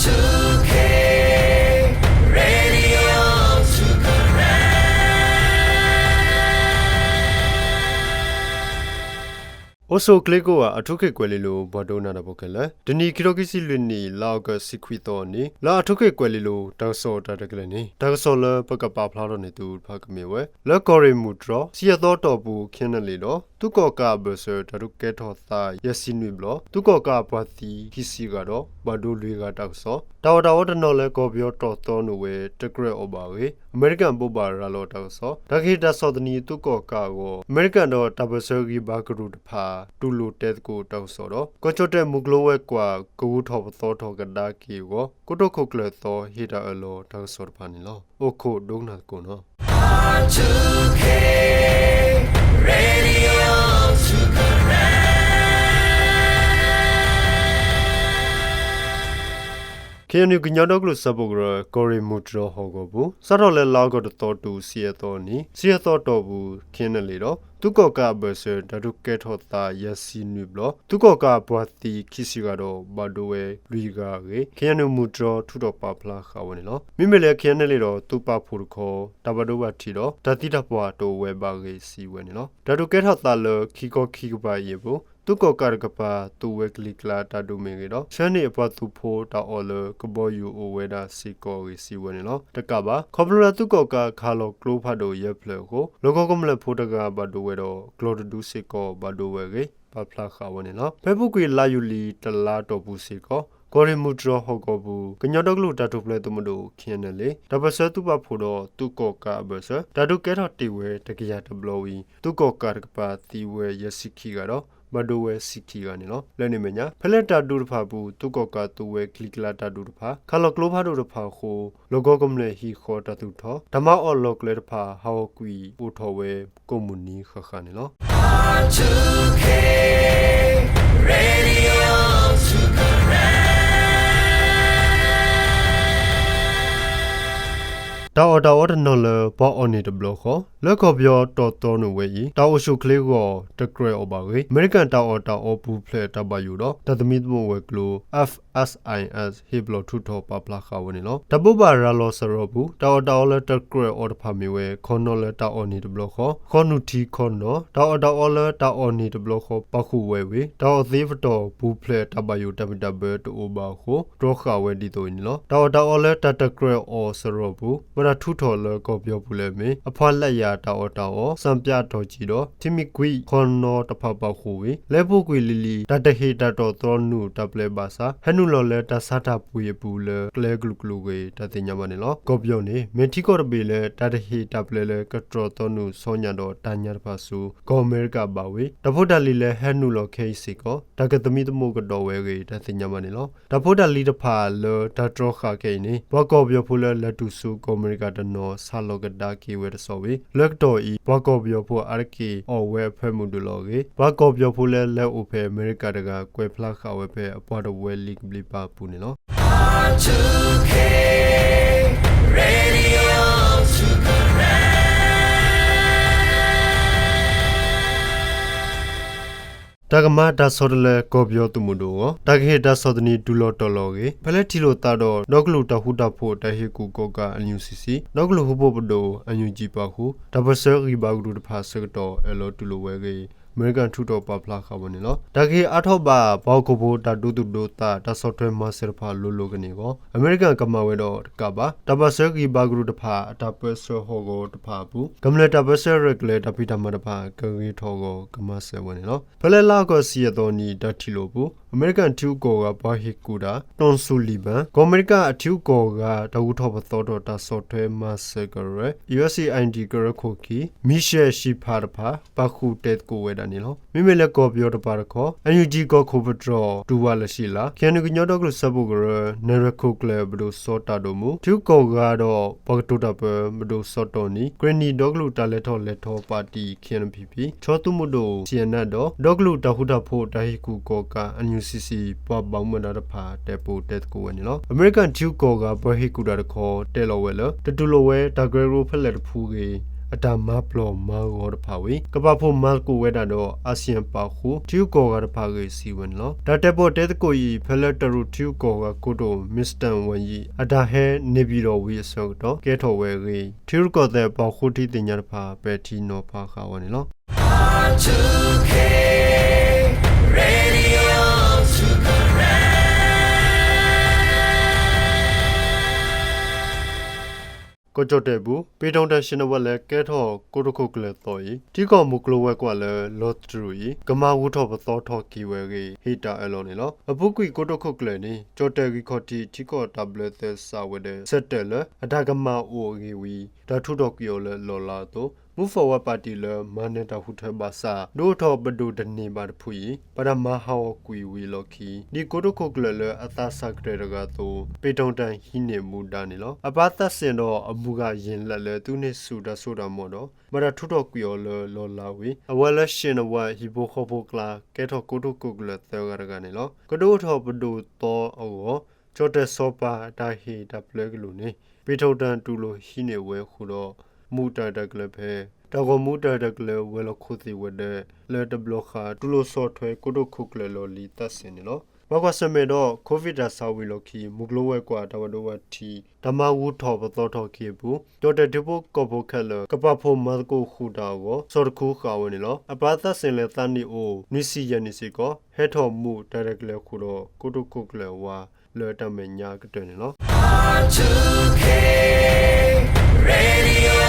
two K Radio two Karen. အိၣ်ဆူၣ်ချ့ကိးဂၤ အၣ်ထူခ့ၣ်ကွဲၤလ့လိၤ ပှၤဒိကနၣ်တၢ်ဖိခဲလၢာ်, တနံၤ ခံထိခံဆံလွံၢ်နံၣ် လါအီကူး ဆံခွံသီအနံၤ လၢအၣ်ထူခ့ၣ်ကွဲၤလ့လိၤ တၢ်ကစီၣ်တၢ်ရဲၣ်တၢ်ကျဲၤန့ၣ် တၢ်ကစီၣ်လၢပကပာ်ဖျါထီၣ်န့ၢ်သုတဖၣ်ကမ့ၢ်ဝဲ လၢကီၢ်ရ့ၣ်မုၢ်တြီၢ် ဆံယဲၢ်သီတီၢ်ပူၤ ခ့ၣ်အဲၣ်အၣ်လ့ၣ်ဒီး သုးကီၣ်ကးအဘၢၣ်စၢၤ တၢ်ဒုးကဲထီၣ်သး ယဲၢ်ဆံနွံဘျီ, သုးကီၣ်ကးအပှၤသံ ခံဆံဂၤဒီး ဘၣ်ဒိလွံၢ်ဂၤတၢ်ကစီၣ်, တၢ်အီၣ်တၢ်အီတနီၤလၢကီၢ်ပယီၤတီၣ်သီနုာ်ဝဲ တကြၢးအီၣ်ဘၣ်အဂ့ၢ် အမဲရကၤဘိးဘၣ်ရၤလီၤတၢ်ကစီၣ်, တၢ်ကဟ့ၣ်တၢ်ဆီၣ်သနံးသုးကီၣ်ကးအဂီၢ် အမဲရကၤဒီးတၢ်ပၢၢ်ဆၢဂံၢ်ဘါကရူၢ်တဖၣ် တူၢ်လိာ်တဲသကိးတၢ်ကစီၣ်ဒီး ကီၢ်ကၠီၣ်တဲၣ်မုၢ်ကျိၤဝဲၤကွာ် ကဂုၤထီၣ်ပသီထီၣ်ကဒါက့ၤအဂီၢ် ကိတိာ်ခိၣ်ကျၢၢ်သီဟ့ၣ်တၢ်အၢၣ်လီၤတၢ်ကစီၣ်တဖၣ်န့ၣ်လီၤ. အိၣ်ခိးဒိကနၣ်သကိးနီၤ. two K Radio two Karen. ခ့ၣ်အဲၣ်ယူၣ် ကညီဒီကလုာ်စၢဖှိၣ်ကရၢ ကီၢ်ရ့ၣ်မုၢ်တြီၢ်ဟီၣ်ကဝီၤပူၤ စးထီၣ်လၢလါအီကူးတသီတုၤ ဆံယဲၢ်သီအနံၤ ဆံယဲၢ်သီတီၢ်ပူၤ ခ့ၣ်အဲၣ်အၣ်လ့ၣ်ဒီး သုးကီၣ်ကးအဘၢၣ်စၢၤ တၢ်ဒုးကဲထီၣ်သး ယဲၢ်ဆံနွံဘျီ, သုးကီၣ်ကးအပှၤသံ ခံဆံဂၤဒီး ဘၣ်ဒိဝဲလွံၢ်ဂၤအဂ့ၢ် ခ့ၣ်အဲၣ်ယူၣ်မုၢ်တြီၢ် ထုးထီၣ်ပာ်ဖျါဃာ်ဝဲန့ၣ်လီၤ. မ့မ့ၢ်လၢ ခ့ၣ်အဲၣ်အၣ်လ့ၣ်ဒီး သုးပာ်ဖှိၣ်တခီ တၢ်ဘၣ်ဒိဘၣ်ထံးဒီး တၢ်သံတၢ်ပှၢ်တအိၣ်ဝဲဘၣ်အဂ့ၢ် စံးဝဲန့ၣ်လီၤ. တၢ်ဒုးကဲထီၣ်သးလၢ ခံခီခံကပၤအံၤအပူၤ သုးကီၣ်ကးတကပၤ သူဝဲကလံၤကျါတၢ်ဒုးမ့ၢ်ဂ့ၤဒီး ဆှၢန့ၢ်အပှၤသုးဖိတၢ်အီၣ်လၢကဘီယူၤအိၣ်ဝဲဒၣ်စ့ၢ်ကီးအဂ့ၢ် စံးဝဲန့ၣ်လီၤ. တကးဘၣ် ခီဖျိလၢသုးကီၣ်ကးခးလီၤကျိဖးဒိၣ်ယဲၢ်ဖျၢၣ်အဃိ လီၢ်ကဝီၤကမျၢၢ်ဖိတဂၤဘၣ်ဒိဝဲဒီး ကျီတဒုစ့ၢ်ကီး ဘၣ်ဒိဝဲအဂ့ၢ် ပာ်ဖျါဃာ်ဝဲန့ၣ်လီၤ. ဖဲအပူၤကွံာ် လါယူၤလံတလါတီၢ်ပူၤစ့ၢ်ကီး ကီၢ်ရ့ၣ်မုၢ်တြီၢ်ဟီၣ်ကဝီၤပူၤ ကညီဒီကလုာ်တၢ်ထူၣ်ဖျဲးသုးမုၢ်ဒိၣ် ခ့ၣ်အဲၣ်အၣ်လ့ၣ်, တၢ်ပၢၢ်ဆၢသုးပာ်ဖှိၣ်ဒီး သုးကီၣ်ကးအဘၢၣ်စၢၤ တၢ်ဒုးကဲထီၣ်တ့ၢ်ဝဲတကယၤတဘျီဝံၤ သုးကီၣ်ကးတကပၤသံဝဲယဲၢ်ဆံခံဂၤဒီး ဘၣ်ဒိဝဲဆံခံဂၤန့ၣ်လီၤ. လၢန့ၣ်အမဲာ်ညါ ဖဲလၢတၢ်ဒုးတဖၣ်အပူၤ သုးကီၣ်ကးသူဝဲကလံၤကျါတၢ်ဒုးတဖၣ် ခးလီၤကျိဖးဒိၣ်တဖၣ်အဃိ လီၢ်ကဝီၤကမျၢၢ်ဟံၣ်ဃီတၢ်သူၣ်ထီၣ် တၢ်မၤအီၣ်လီၤကျဲတဖၣ် ဟးဂီၤကွံာ်အိၣ်ထီၣ်ဝဲကိးမုၢ်နံၤဃၣ်ဃၣ်န့ၣ်လီၤ. two K Radio two Karen. တၢ်အီၣ်တၢ်အီတနီၤလၢပှၤအီၣ်န့ၢ်တဘျီဃီ လၢကီၢ်ပယီၤတီၣ်သီနုာ်ဝဲအံၤ တၢ်အိၣ်ဆူၣ်ချ့အဂီၢ် တကြၢးအီၣ်ဘၣ်အဂ့ၢ် အမဲရကၤတၢ်အီၣ်တၢ်အီပူၤဖျဲးတၢ်ဘၣ်ယိၣ်ဒီး တၢ်သမံသမိးဝဲၤကျိၤ F S I S ဟ့ၣ်ဘျီၣ်ထုးထီၣ်ပာ်ဖျါဃာ်ဝဲန့ၣ်လီၤ. တၢ်ဘိးဘၣ်ရၤလီၤစရီပူၤ တၢ်အီၣ်တၢ်အီလၢတကြၢးအီၣ်တဖၣ်မ့ၢ်ဝဲ ခီနီလၢတၢ်အီၣ်န့ၢ်တဘျီဃီ ဃီနူၢ်ထံခီနီ, တၢ်အီၣ်တၢ်အီလၢတၢ်အီၣ်န့ၢ်တဘျီဃီ ပာ်ဃုာ်ဝဲဝံၤ တၢ်အီၣ်သ့ပတီၢ်ပူၤဖျဲးတၢ်ဘၣ်ယိၣ်တၢ်ဘံၣ်တၢ်ဘၢတအိၣ်ဘၣ်အဃိ တြီဃာ်ဝဲဒ်သိးအံၤန့ၣ်လီၤ. တၢ်အီၣ်တၢ်အီလၢတၢ်တကြၢးအီၣ်စရီပူၤ ဘၣ်တၢ်ထုးထီၣ်လၢကီၢ်ပယီၤပူၤလၢအမ့ၢ် အဖီလာ်ယၤတၢ်အီၣ်တၢ်အီ စၣ်ပၠးတီၢ်ကံၤဒီး ထံမံၤကွံာ်ခီနီတဖၣ်ပာ်ဃုာ်ဝံၤ လၢအပူၤကွံာ်လံၤလံၤ တၢ်တဟ့ၣ်တၢ်တီၣ်သီနုာ်တၢ်ပျဲဘၣ်ဆၣ် ဟဲနုာ်လီၤလၢတၢ်ဆါတၢ်ပှ့ၤအပူၤလၢကျဲကလုာ်ကလုာ်အဂ့ၢ် တၢ်သ့ၣ်ညါဘၣ်န့ၣ်လီၤ. ကီၢ်ပယီၤန့ၣ် မ့ၢ်ထံကီၢ်တဘ့ၣ်လၢ တၢ်တဟ့ၣ်တၢ်ပျဲလၢကတီၣ်သီနုာ်ဆီညၣ်ဒီးတၢ်ညၣ်တဖၣ်ဆူ ကီၢ်အမဲရကၤဘၣ်ဝံၤ တၢ်ဖိတၢ်လံၤလၢဟဲနုာ်လီၤခဲအံၤစ့ၢ်ကီး တၢ်ကသမံသမိးကဒီးဝဲအဂ့ၢ် တၢ်သ့ၣ်ညါဘၣ်န့ၣ်လီၤ. တၢ်ဖိတၢ်လံၤတဖၣ်လၢတၢ်တြီဃာ်ခဲအံၤန့ၣ် ပှၤကီၢ်ပယီၤဖိလၢလဲၤတုၤဆူကီၢ်အမဲရကၤတနီၤ ဆါလီၤကဒါက့ၤဝဲတဆီဝံၤ လၢကတီၢ်အံၤ ပှၤကီၢ်ပယီၤဖိအါတက့ၢ်အီၣ်ဝဲအဖၢမုၢ်ဒုးလီၤအဂ့ၢ် ပှၤကီၢ်ပယီၤဖိလၢလဲၤအိၣ်ဖဲအမဲရကၤတဂၤ ကွဲးဖျါဃာ်ဝဲဖဲအပှၤတဝၢလံကဘျံးပၤအပူၤန့ၣ်လီၤ. တၢ်ကမၤတၢ်ဆီတလဲကီၢ်ပယီၤသုးမုၢ်ဒိၣ်အဂီၢ် တၢ်ကဟ့ၣ်တၢ်ဆီၣ်သနံးတုၤလီၤတီၤလီၤအဂ့ၢ် ဖဲလၢထံၣ်လိာ်သးဒီး ဒီကလုာ်တၢ်ဃူတၢ်ဖိးတၢ်ဟ့ၣ်ကူၣ်ကီၣ်ကး NUCC, ဒီကလုာ်ဃူဖိးပဒိၣ် NUG ပာ်ဃုာ် တၢ်ပၢၢ်ဆၢဂံၢ်ဘါကရူၢ်တဖၣ်ဆၢကတီၢ် အၢၣ်လီၤတူၢ်လိာ်ဝဲအဂ့ၢ် အမဲရကၤထုးထီၣ်ပာ်ဖျါဃာ်ဝဲန့ၣ်လီၤ. တၢ်ကဟ့ၣ်အါထီၣ်ဘၣ် ပှၤဟီၣ်ခိၣ်ဖိတၢ်ဒိသူၣ်ဒိသး တၢ်ဆီၣ်ထွဲမၤစၢၤတဖၣ်လိၤလိၤကန့ၢ်အဂီၢ် အမဲရကၤကမၤဝဲဒီးတကးဘၣ် တၢ်ပၢၢ်ဆၢဂံၢ်ဘါကရူၢ်တဖၣ် အတၢ်ပၢဆှၢဟီၣ်ကဝီၤတဖၣ်အပူၤ ကမျၢၢ်တၢ်ပၢဆှၢရဲၣ်ကျဲၤတၢ်ဖံးတၢ်မၤတဖၣ် ကဂ့ၤထီၣ်အဂီၢ် ကမၤစၢၤဝဲန့ၣ်လီၤ. ဖဲလၢလါအီကူး ဆံယဲၢ်သီနံၤ တၢ်ထံၣ်လိာ်အပူၤ အမဲရကၤထံဂုၤကီၢ်ဂၤပှၤဟ့ၣ်ကူၣ်တၢ် တွၣ်စူၤလံၣ်ဘၣ် ကီၢ်အမဲရကၤအထံဂုၤကီၢ်ဂၤ တၢ်ဂုၤထီၣ်ပသီထီၣ်တၢ်ဆီၣ်ထွဲမၤစၢၤကရၢ USAID ကရၢခိၣ်ခံ မံၤရှဲၣ်ရှံဖးတဖၣ် ပာ်ဃုာ်တဲသကိးဝဲဒၣ်န့ၣ်လီၤ. မ့မ့ၢ်လၢကီၢ်ပယီၤတပၤတခီ NUG ကီၢ်ခိၣ်ပတြီၢ် တူၢ်ဝးလၢၡံလး ခ့ၣ်အဲၣ်ယူၣ် ကညီဒီကလုာ်စၢဖှိၣ်ကရၢ နဲၣ်ရွဲၣ်ခိၣ်ကျၢၢ်ပဒိၣ်စီၤတၢ်ဒိၣ်မူ ထံဂုၤကီၢ်ဂၤဒီး ပှၤကတိၤတၢ်ပၢ ပဒိၣ်စီၤတီၢ်နံၤ ကရ့ၣ်နံၤဒီကလုာ်တၢ်လဲၤထီၣ်လဲၤထီပၣ်တံၣ် KNPP ဆီသုးမုၢ်ဒိၣ် ဆံးအနၢၣ်ဒီး ဒီကလုာ်တၢ်ဃူတၢ်ဖိးတၢ်ဟ့ၣ်ကူၣ်ကီၣ်ကး NUCC ပှၤဘၣ်မူဘၣ်ဒါတဖၣ် တဲပိာ်တဲသကိးဝဲန့ၣ်လီၤ. အမဲရကၤထံဂုၤကီၢ်ဂၤပှၤဟ့ၣ်ကူၣ်တၢ်တခီ တဲလီၤဝဲလၢ တတူၢ်လိာ်ဝဲတၢ်ကရၢကရိဖဲလဲၣ်တဖုဂ့ၤ အတၢ်မၤပျီၢ်မၤဂီၤတဖၣ်ဝံၤ ကပာ်ဖှိၣ်မၤသကိးဝဲဒၣ်ဒီး အၣ်စံၣ်ယၣ်ပာ်ဃု ထံဂုၤကီၢ်ဂၤတဖၣ်အဂ့ၢ် စံးဝဲန့ၣ်လီၤ. တၢ်တဲပီၣ်တဲသကိးအံၤ ဖဲလၢတရူးထံဂုၤကီၢ်ဂၤကိတိာ် မ့ၢ်စတၣ်ဝၣ်ယံၣ် အတၢ်ဟဲန့ၢ်ပံၤဒီးဝံၤအဆၢကတီၢ် ကဲထီၣ်ဝဲအဂ့ၢ် ထံရူၢ်ကီၢ်သဲးပာ်ဃုထံသ့ၣ်ညါတဖၣ် ပဲာ်ထံနီၤဖးဃာ်ဝဲန့ၣ်လီၤ. ကီၢ်ကၠီၣ်တဲၣ်ပူၤ ပ့ၤထီၣ်တၢ်ရှ့ၣ်နီၤဝဲလၢကဲထီၣ်ကိတိာ်ခိၣ်ကျၢၢ်သီအံၤ ထံကီၢ်မုၢ်ကျိၤဝဲၤကွာ်လၢလီၤတရူးအံၤ ကမၤဂုၤထီၣ်ပသီထီၣ်က့ၤဝဲအဂ့ၢ် ဟ့ၣ်တၢ်အၢၣ်လီၤန့ၣ်လီၤ. အပူၤကွံာ်ကိတိာ်ခိၣ်ကျၢၢ်န့ၣ် ကၠီၣ်တဲၣ်ဂံၢ်ခီၣ်ထံး ထံကီၢ်တၢ်ဘျၢသဲစးဝဲၤဒၢး ဆၢတဲာ်လၢ အတၢ်ကမၤအိၣ်အဂ့ၢ်ဝံၤ တၢ်ထုးထီၣ်ကွံာ်အီၤလၢလီၢ်လၤအသိး မူးဖီၣ်ဝါပၣ်တံၣ်လၢမၤနၢၤတၢ်ဃုထၢဘၣ်ဆၣ် ဒုးအိၣ်ထီၣ်ပဒိၣ်တန့ၢ်ဘၣ်တဖုအံၤ ဘၣ်တၢ်မၤဟးဂီၤကွံာ်ဝံၤအလီၢ်ခံ ဒ်ကိတိာ်ခိၣ်ကျၢၢ်လၢအသးစၢ်ကတၢၢ်တဂၤအသိး ပ့ၤထီၣ်တၢ်ဟံးန့ၢ်မူဒါန့ၣ်လီၤ. အပၢ်သးစဲၣ်ဒီးအမုၢ်ဂၤယ့ၢ်လၢ်လၢ သုးန့ၢ်ဆူၣ်တၢ်စိတၢ်ကမီၤဒီး ဘၣ်တၢ်ထုးထီၣ်ကွံာ်အီၤလၢလီၢ်လၤဝံၤ အဝဲလၢရှ့ၣ်နီၤဝဲဟံၣ်ဖိဃီဖိအကျါ ကဲထီၣ်ကိတိာ်ခိၣ်ကျၢၢ်သၢဂၤတဂၤန့ၣ်လီၤ. ကဒုးအိၣ်ထီၣ်ပဒိၣ်သီအဂီၢ် ကၠီၣ်တဲၣ်စီၤပၤတၢ်ဟ့ၣ်တၢ်ပျဲကလုၢ်န့ၣ် ပ့ၤထီၣ်တၢ်တူၢ်လိာ်ဟံးန့ၢ်ဝဲအဃိဒီး မူးတၢ်ရဲၣ်တၢ်ကျဲၤဖဲ တၢ်ဂီၤမူးတၢ်ရဲၣ်တၢ်ကျဲၤဝဲၤလီၢ်ခိၣ်သ့ၣ်ဝဲၤဒၢး လၢတဘျီဃီ တူၢ်လိာ်ဆီၣ်ထွဲကိတိာ်ခိၣ်ကျၢၢ်လီၢ်လံၤသးစဲၣ်န့ၣ်လီၤ. ဘၣ်ကွၢ်ဆၢၣ်မဲာ်ဒီး COVID တၢ်ဆါဝံၤလီၢ်ခံ မုၢ်ကျိၤဝဲၤကွာ်တၢ်ဘၣ်ဒိဘၣ်ထံး တၢ်မၤဂုၤထီၣ်ပသီထီၣ်က့ၤအပူၤ ကၠီၣ်တဲၣ်ထံဖိကီၢ်ဖိခဲလၢာ် ကပာ်ဖှိၣ်မၤသကိးဃုာ်တၢ်အဂီၢ် ဆီၣ်တခူဃာ်ဝဲန့ၣ်လီၤ. အပၢ်သးစဲၣ်လၢသးနံၣ်အိၣ် နွံဆံယဲၢ်နံၣ်စ့ၢ်ကီး ဟဲထီၣ်မူးတၢ်ရဲၣ်တၢ်ကျဲၤအဃိဒီး ကိတိာ်ခိၣ်ကျၢၢ်ဝါ လၢတၢ်မဲာ်ညါကတၢၢ်န့ၣ်လီၤ.